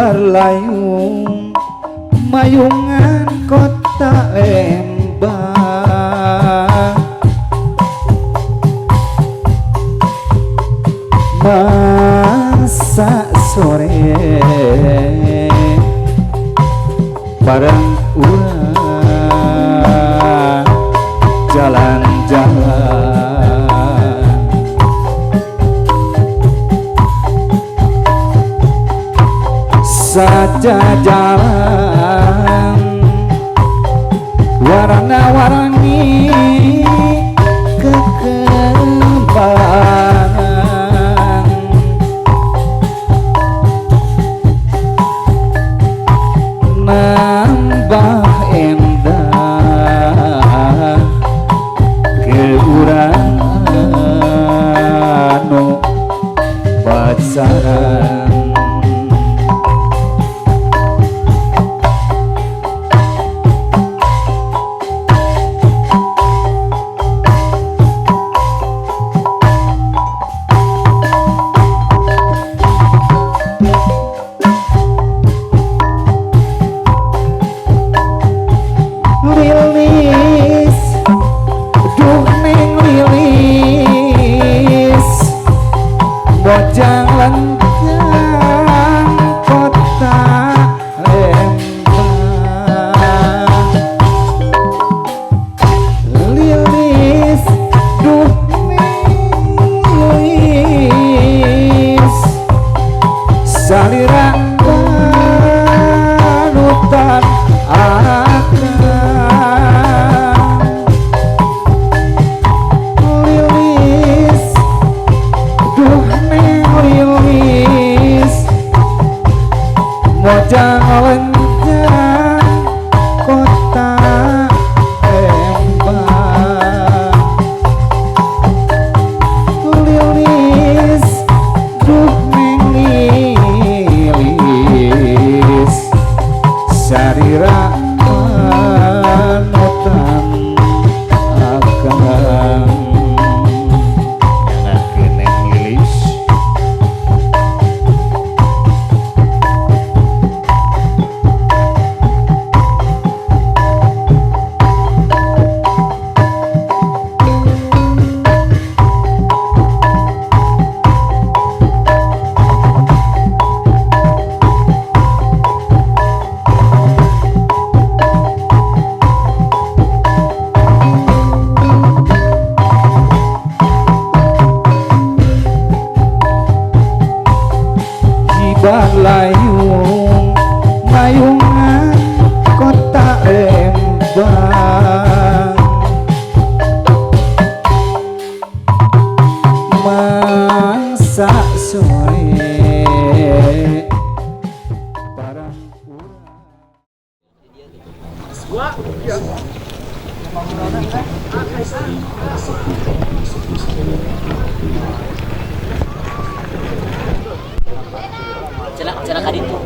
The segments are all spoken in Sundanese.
Hibar layung mayungan kota Lembang. Masa sore bareng urang jalan-jalan, saja jalan warna-warni kekembangan. Nambah endah ke urang anu pacaran. Lilis, duh neng lilis, bojang lengkang kota Lembang. Lilis, duh neng lilis, salira panutan akang. Lilis, duh neng lilis, mojang lenjang kota Lembang. Lilis, duh neng lilis, sarira panutan akang. Nyangakeun neng lilis. Hibar layung mayungan kota Lembang. Masa sore barang urang. Cenah ka ditu.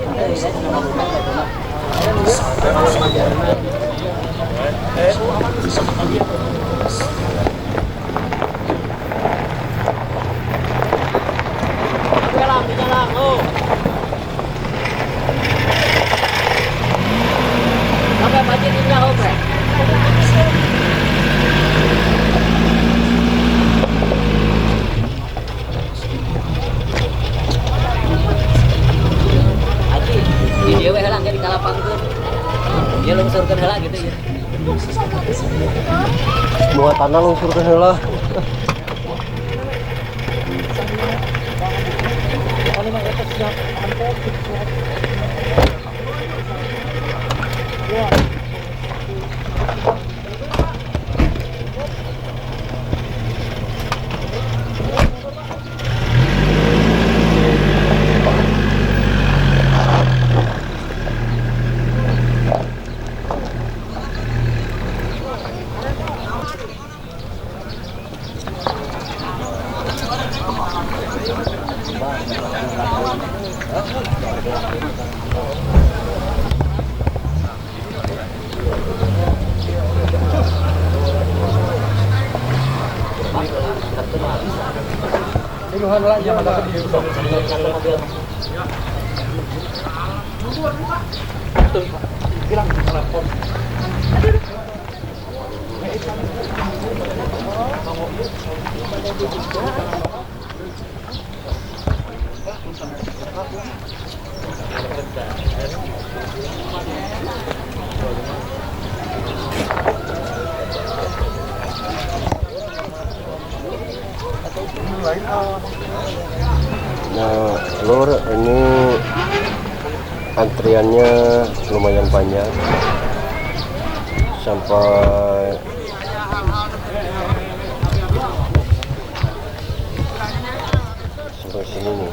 Sampai pagi indah oke. Haji, di dieu we heula engke dikalapangkeun. Dia lungsurkeun heula gitu ya. Muatanna lungsurkeun heula. Nah, lur, ini antriannya lumayan panjang sampai sini nih.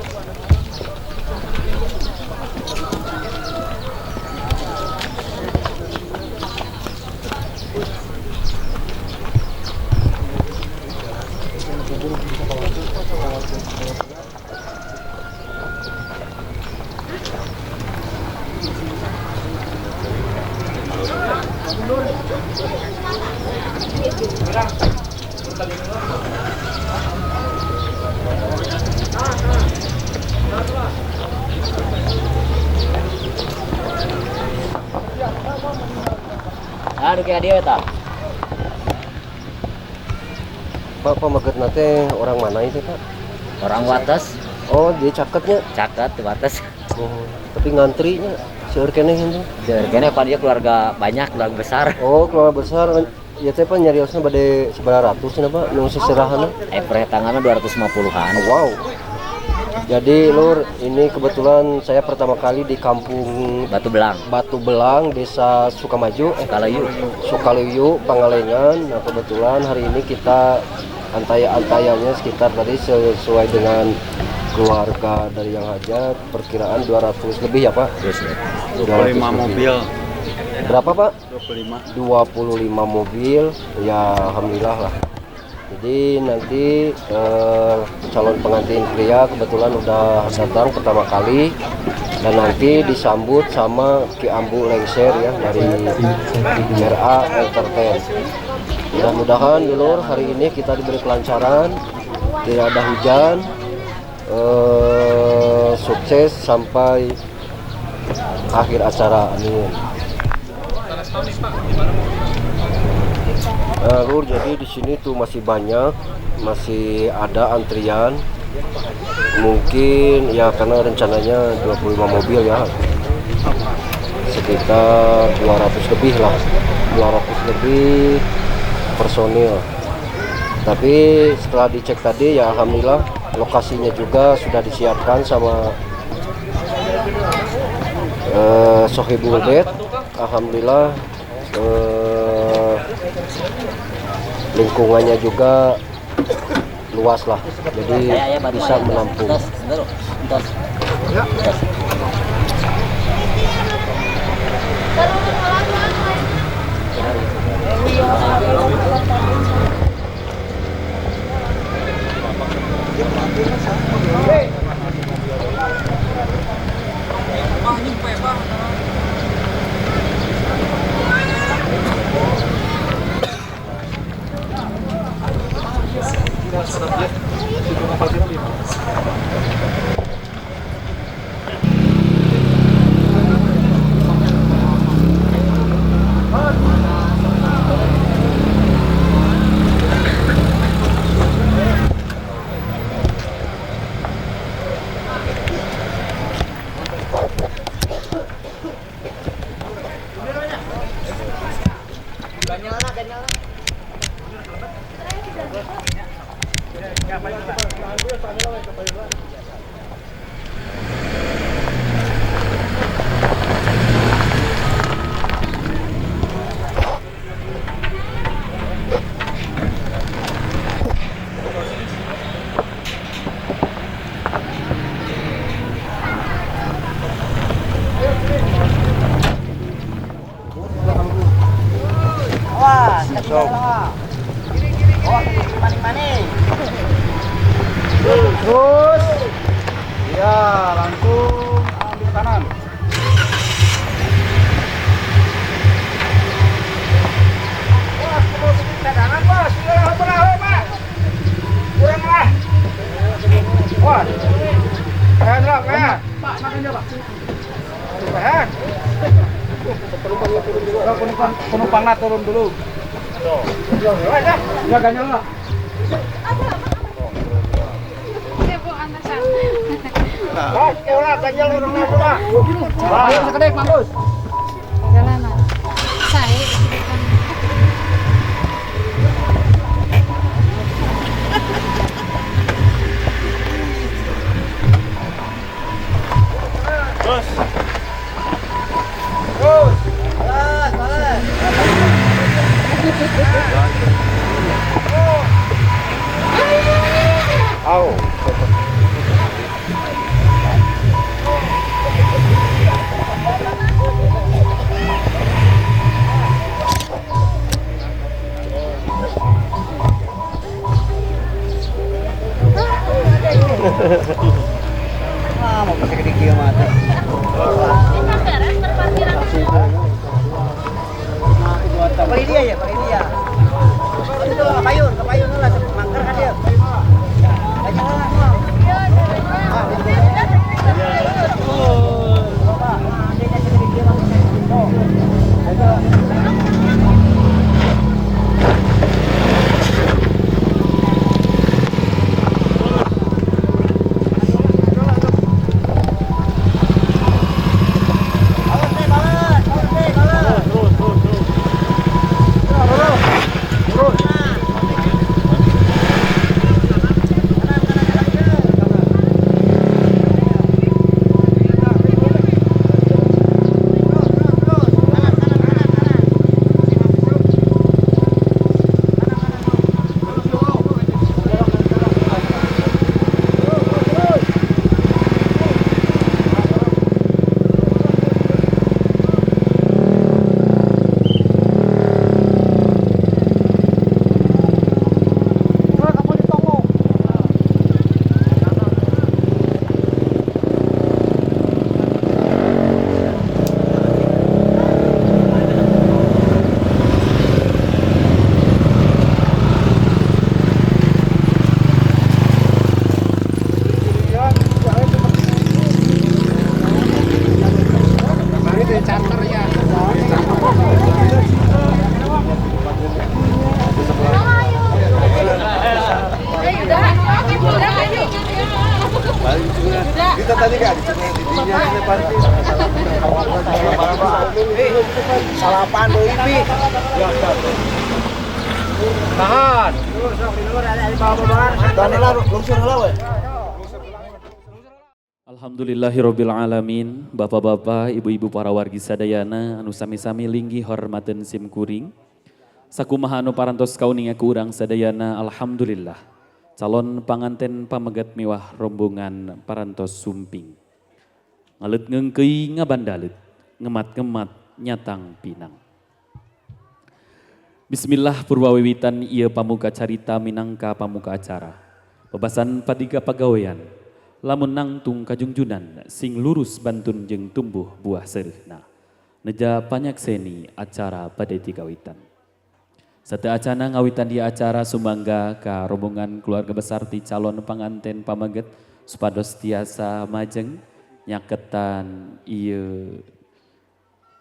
Aduh kayak dia tak. Pak, pameget nate orang mana itu, Pak? Orang Wates. Oh, dia caketnya? Caket di Wates. Oh, tapi ngantrinya seueur keneh itu. Seueur keneh, Pak, dia keluarga banyak, keluarga besar. Oh, keluarga besar. Ya teh Pak nyariosna bade sabaraha ratus cenah, Pak, nu seserahanna? Perhitunganna 250-an. Wow. Jadi lur, ini kebetulan saya pertama kali di kampung Batu Belang. Batu Belang, Desa Sukamaju, Sukalayu. Sukalayu, Pangalengan. Nah, kebetulan hari ini kita antaya-antayanya sekitar tadi sesuai dengan keluarga dari yang hajat, perkiraan 200 lebih ya, Pak? 25 mobil. Berapa, Pak? 25. 25 mobil. Ya, alhamdulillah lah. Jadi nanti calon pengantin pria kebetulan udah datang pertama kali dan nanti disambut sama Ki Ambu Lengser ya dari RA Entertain. Mudah-mudahan dulur hari ini kita diberi kelancaran, tidak ada hujan, sukses sampai akhir acara. Amin. Lur, jadi di sini tuh masih banyak, masih ada antrian. Mungkin ya karena rencananya 25 mobil ya, sekitar 200 lebih lah, 200 lebih personil. Tapi setelah dicek tadi ya alhamdulillah lokasinya juga sudah disiapkan sama Sohibul Bait. Alhamdulillah lingkungannya juga luas lah, jadi bisa menampung. Terus, ya langsung ambil kanan. Bos, mau bikin cadangan bos, sudah pak, kurang lah. Wah, keren lah, keren. Pak, makan aja pak. Penumpangnya turun dulu. Ya ganjel lah. Alhamdulillahirabbil alamin, bapak-bapak, ibu-ibu para wargi sadayana anu sami-sami linggih hormateun sim kuring. Sakumaha anu parantos kauninga ku urang sadayana, alhamdulillah. Calon panganten pamegat miwah rombongan parantos sumping. Ngaleut ngeungkeuy ngabandalet, ngemat-ngemat nyatang pinang. Bismillah purwawiwitan ieu pamuka carita minangka pamuka acara. Bebasan padiga pagawean. Lamun nangtung kajungjunan sing lurus bantun jeung tumbuh buah seureuhna. Neja panyakseni acara bade dikawitan. Sateu acana ngawitan di acara sumangga ka rombongan keluarga besar ti calon panganten pameget supados tiasa majeng nyaketan ieu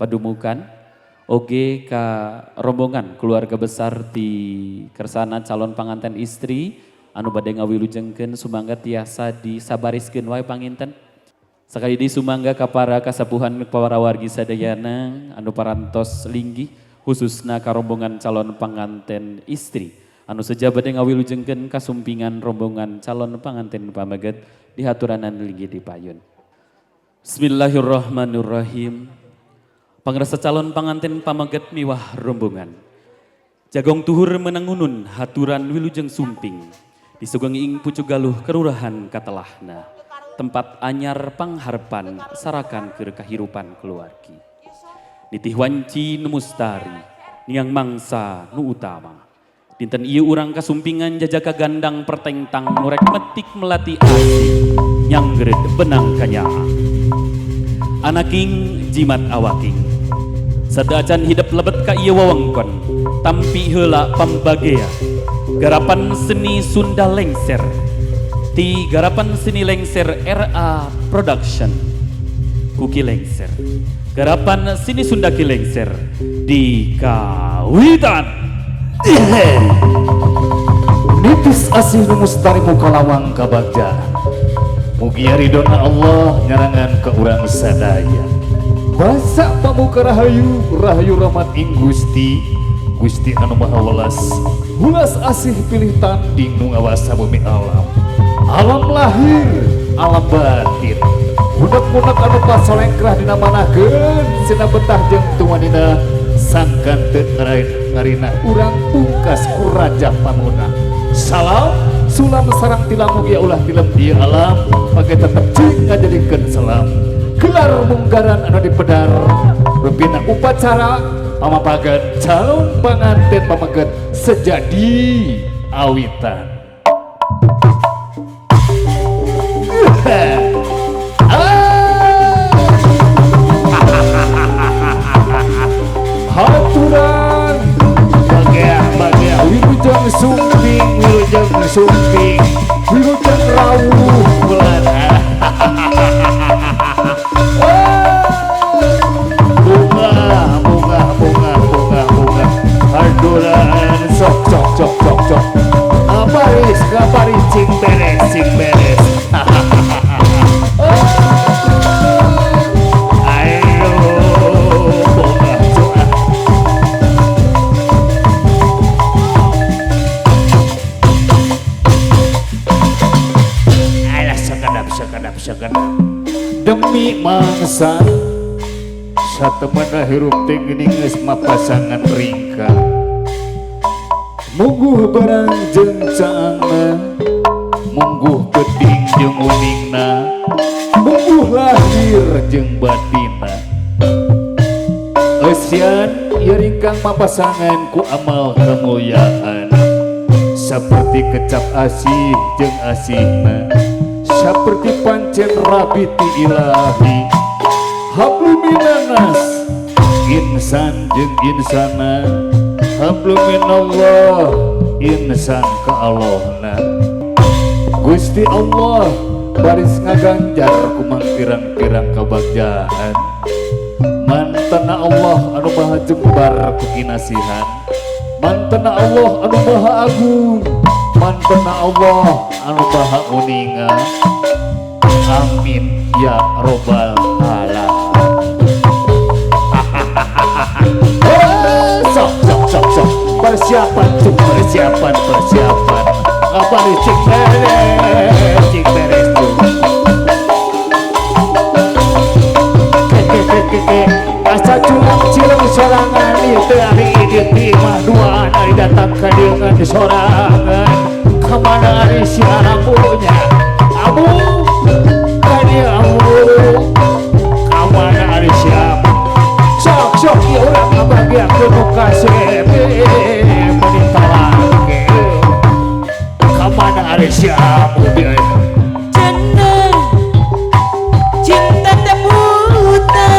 padumukan oge ka rombongan keluarga besar ti kersana calon panganten istri anu bade ngawilujengkeun sumangga tiasa disabariskeun wae panginten. Sakali deui sumangga ka para kasapuhan para wargi sadayana anu parantos linggih khususna ka rombongan calon panganten istri anu seja bade ngawilujengkeun kasumpingan rombongan calon panganten pameget dihaturanan linggih di payun. Bismillahirrahmanirrahim. Pangrasa calon panganten pameget miwah rombongan. Jagong tuhur menangunun haturan wilujeng sumping. Disugengi ing Pucugaluh Kelurahan Katelahna, tempat anyar pangharpan sarakan keur kahirupan keluargi. Nitih wanci nu mustari, niang mangsa nu utama. Dinten ieu urang kasumpingan jajaka gandang pertengtang nurek metik melati asih, nyanggreud benang kanyaah. Anaking jimat awaking, sateuacan hidep lebet ka ieu wewengkon, tampi heula pambagea. Garapan seni Sunda Lengser, ti garapan seni Lengser RA Production, Kuki Lengser. Garapan Sini Sunda Ki Lengser di Kawitan. Nitis asih nu mustari mukalawang kabagja. Mugia ridona Allah nyarangan ke urang sadaya. Basa pamuka rahayu, rahayu rahmat ing Gusti, Gusti anu maha welas. Welas asih pilih tanding nu ngawasa bumi alam. Alam lahir, alam batin. Budak-budak anu pasolengkrah dina manahkeun sina betah jeung tumanina sangkan teu ngarina urang pungkas ku raja pamuna. Salam sulam sarang tilam mugia ulah tilem di alam pake tetep cing ngajadikeun salam. Gelar munggaran anu dipedar rupina upacara pamapagan calon panganten pameget sejadi awitan. Haturan bagea wilujeng sumping, wilujeng sumping, wilujeng rawuh bulan. Bunga bunga bunga bunga bunga haturan sok sok sok sok sok ngabaris ngabaris cing beres cing beres. Demi mangsa satemana hirup teh geuning geus mapasangan ringkah. Mungguh barang jeung caangna, mungguh peuting jeung uningna, mungguh lahir jeung batinna. Eusian ieu ringkang mapasangan ku amal kemuliaan, saperti kecap asih jeung asihna, seperti pancen rabi ti ilahi. Hablum minanas insan jeung insana, hablum minallah insan ka Allahna. Gusti Allah baris ngaganjar kumang pirang-pirang kabagjaan. Mantena Allah anu maha jembar ku kinasihan, mantena Allah anu maha agung, mantena Allah anu maha uninga. Amin ya robbal alamin. Sok sok sok sok persiapan cuk, persiapan persiapan ngabari cing beres tuh. Keke asa culang cileng sorangan ieu ari ieu ti mah duaan ari datang ka dieu ngan sorangan. Kamana ari si abunya abu ka dieu abu kamana ari si abu sok sok ieu urang ngabagiakeun nu kasep meni talake kamana ari si abu bieu. Cenah cinta teh buta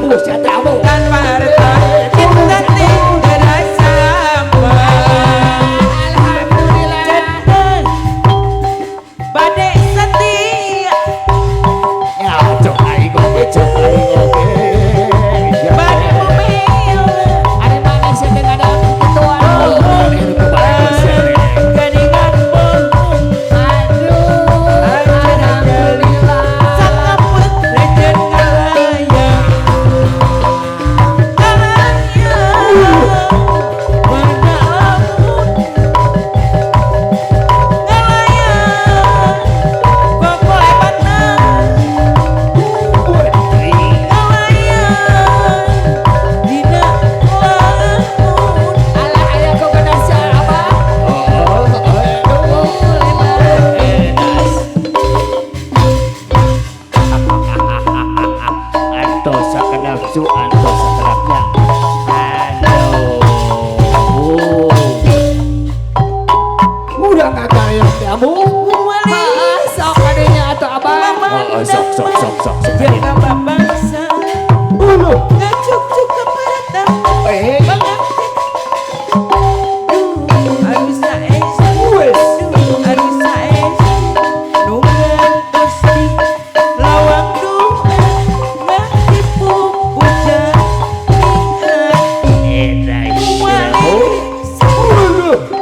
Puguh sia teh amu. Tanpa harta cinta tidak sama. Alhamdulillah. Bade setia. Ya cok aing oge, cok aing oge. Bade mobil. Ari maneh sih teh ngadon kituan. Geningan bohong. Aduh, alhamdulillah. Sakaput rejen ngalayang. Ngalayang. Mana lamun. Ngalayang. Koko lebatna. Ngalayang. Dina lamun. Alah aya kogoda sia abah. Oh, lebar. Antos sakedap cu, antos sakedapnya. Aduh. Urang ngagayang teh amu. Wali. Heeh, sok kadinya atuh abah. Oh, sok sok sok sok sok. Jaga bangsa. Uluh. Ngacuk-cuk keparatan. Eh. Aduh saes. Wes. Aduh saes. Nu ngantos di lawang doa ngatipu puja ning ati. Walis.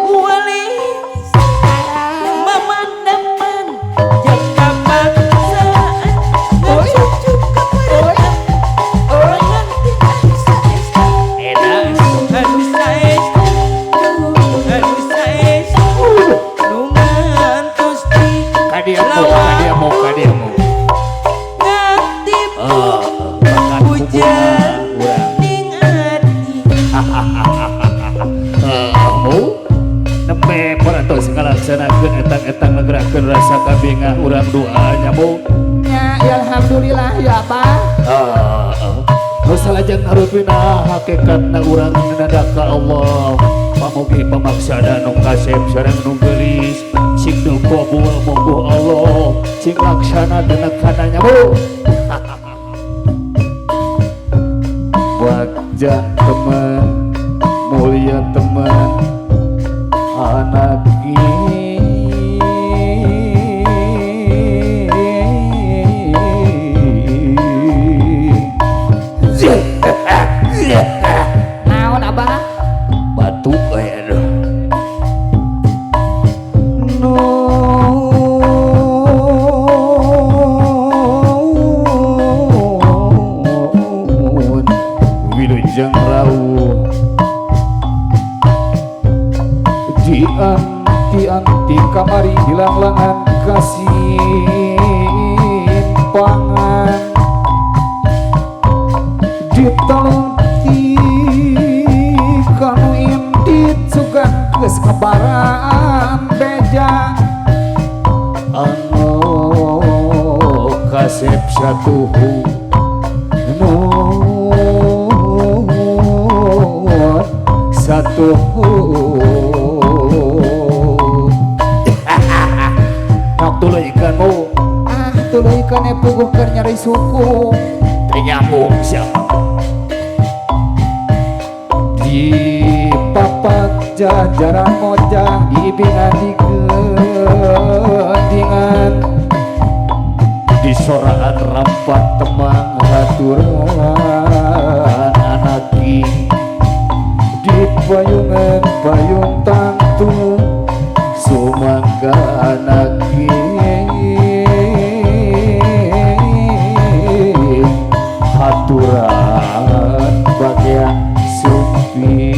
Walis. Mamandaman jaga paksaan ngacuk-cuk keparatan. Pengantin anu saes. Anu saes. Anu saes. Nu ngantos di Kadia mau, kadia mau, kadia mau. ngatipu Makan puja urang. ning ati. Mu nembe parantos ngalaksanakeun etang-etang ngagerakeun rasa kabingah urang doa nya mu. Ya, ya alhamdulillah ya abah. Nu salajeng harupina hakikatna urang nada ka Allah. Pamugi pamaksana nu kasep sareng nu geulis sing kabul mungguh Allah sing laksana dina kananya mu. Bagja teman, mulia teman, anak Naon abah? Batu aduh. Nun wilujeng rawuh di anti-anti kamari hilanglangan kasimpangan ditalungti kanu indit sugan geus ngebaran beja anu kasep satuhu nun satuhu. Nok tuluy ikan mu. Ah, tuluy ikan puguh keur nyari suku. Teu nyambung siapa. Di papak jajaran moja ibingan di gendingan di soraan rampat temang haturan anaki di payungan payung tangtu sumangga anaki haturan bagian supi.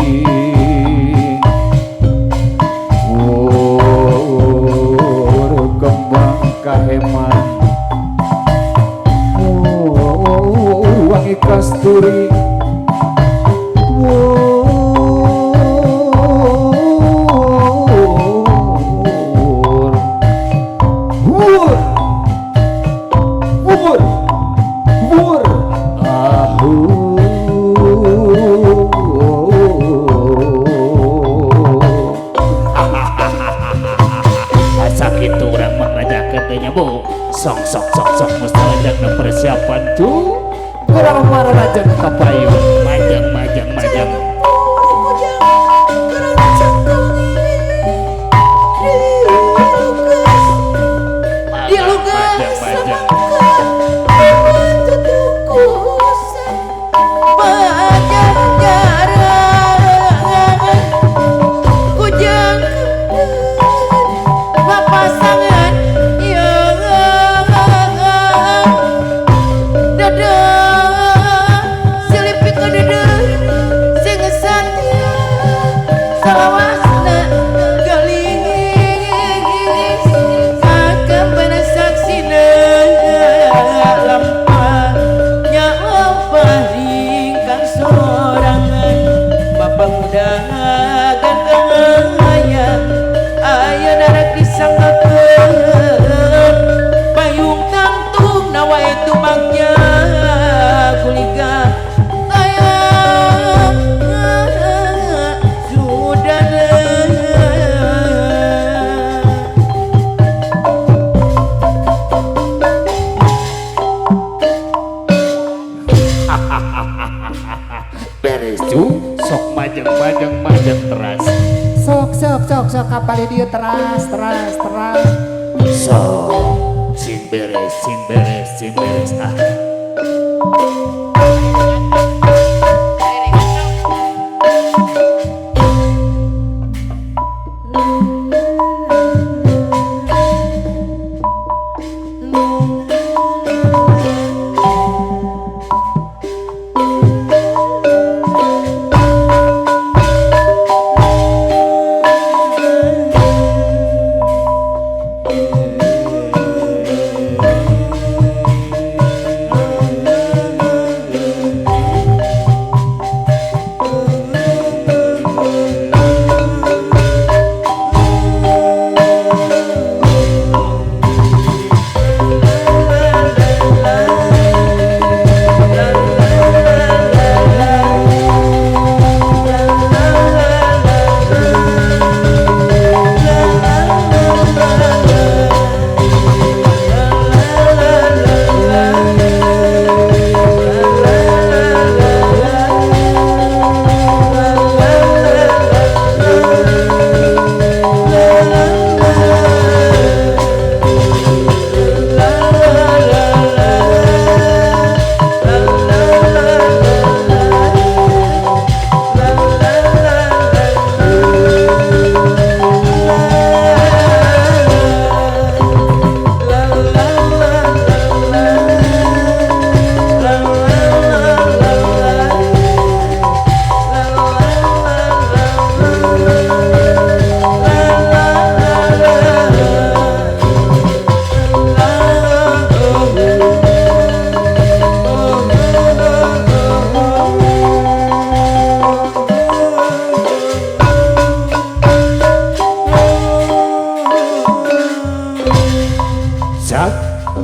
Wur kembang kaheman wangi kasturi wur wur wur wur ahu. Asa kitu urang mah ngajakeun teh nya bu. Sok sok sok sok mesti persiapan tuh. Kurang marah aja. Kapayun majang majang majang. Sok kapal dia teras teras teras. Sok sing beres sing beres sing beres ah.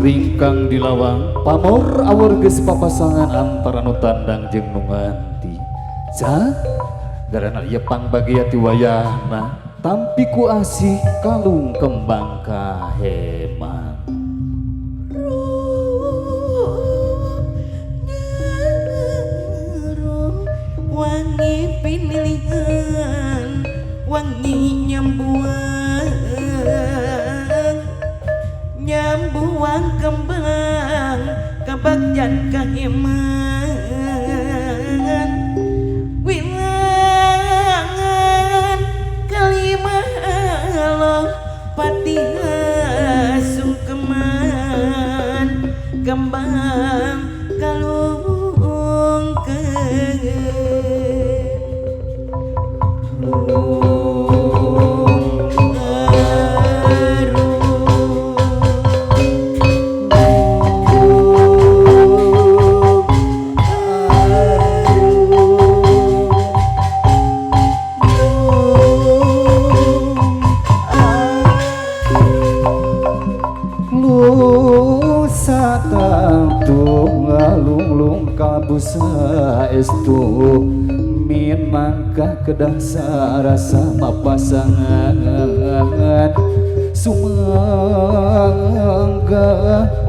Ringkang di lawang pamor awur geus papasangan antara nu tandang jeung nu nganti. Cak garana ieu pangbagia ti wayahna tampi ku asih kalung kembang kaheman. Wangi pinilihan wangi nyambuang nyambuang kembang kabagjan kaheman wilangan kalimah Allah patihah sungkeman kembang kalung saestu minangka kedah sarasa pasangan sumangga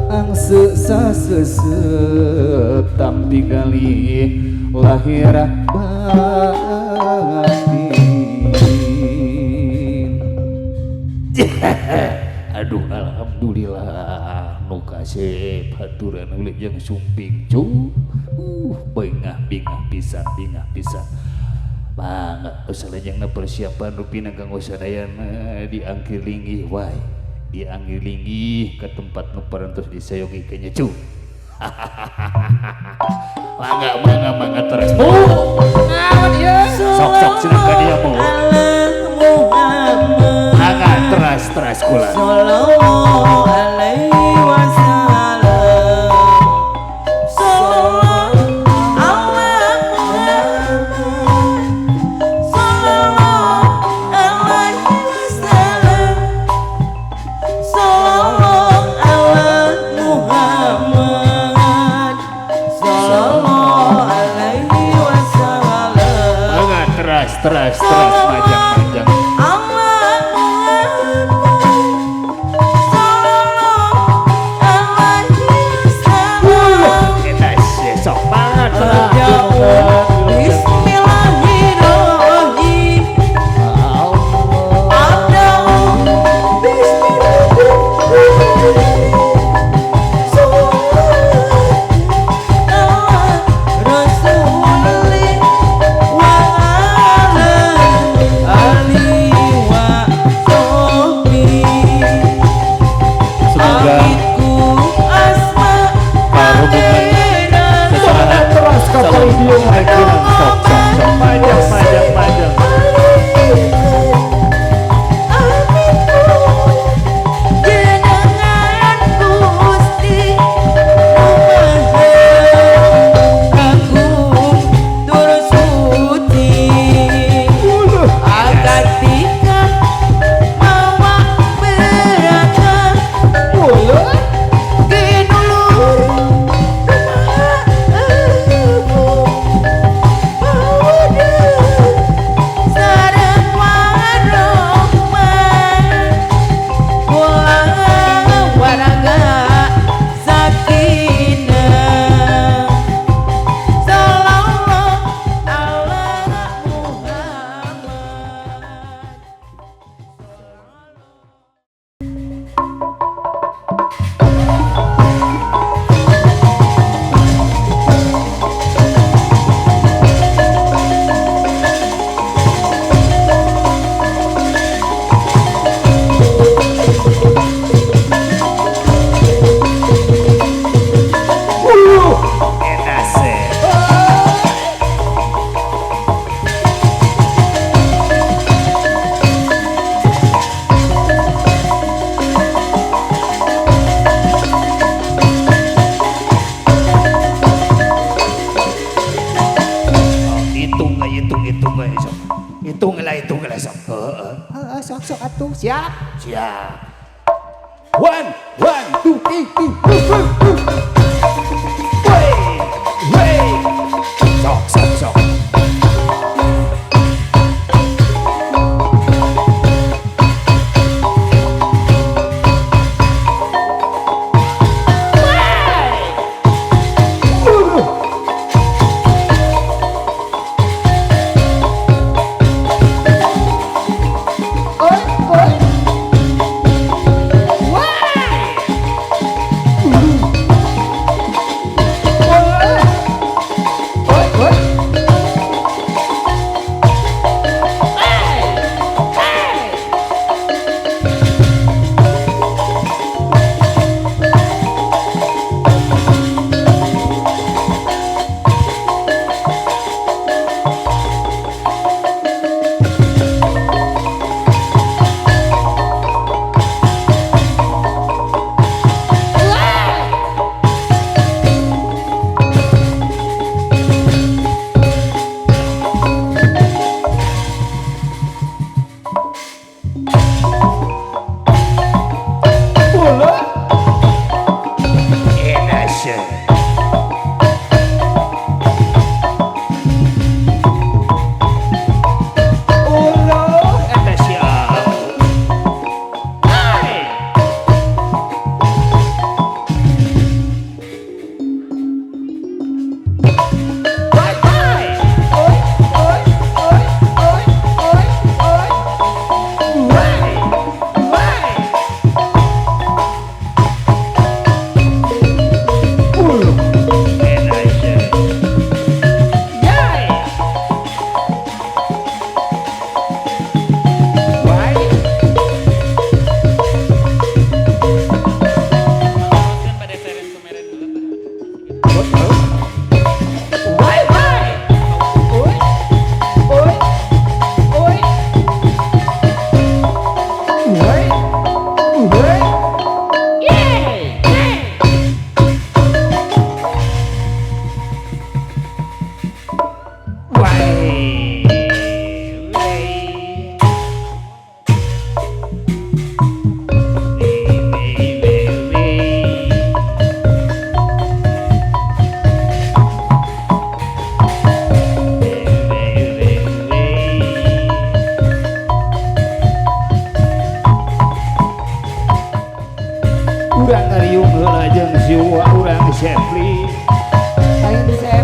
Angse sasesep tampi gali lahir batin. Aduh alhamdulillah nu kasep haturan wilujeng sumping cu. Bengah bingah pisan bingah pisan. Mangga salajengna persiapan rupina kanggo sadayana diangkir linggih wae. Diangkir linggih ke tempat nu parantos disayogi ke nya cu. Mangga mangga mangga terus. Naon ieu? Sok sok cenah ka dieu mu. Mangga teras teras kula. Sallallahu alaihi wasallam. Sallallahu ala Muhammad. Sallallahu alaihi wasallam. Sallallahu ala Muhammad. Sallallahu alaihi wasallam. Mangga teras teras teras majang majang. Bismillahirrahmanirrahim. Semoga parhubungan seserahan calon pengantin Sok sok sok majang majang majang. Heeh, sok sok atuh siap. Siap. 1 1 2 3 4 5. Wey, wey. Sok sok sok. Oi, oi. Urang ngariung heula jeung si Uwa urang Sepli. Lain.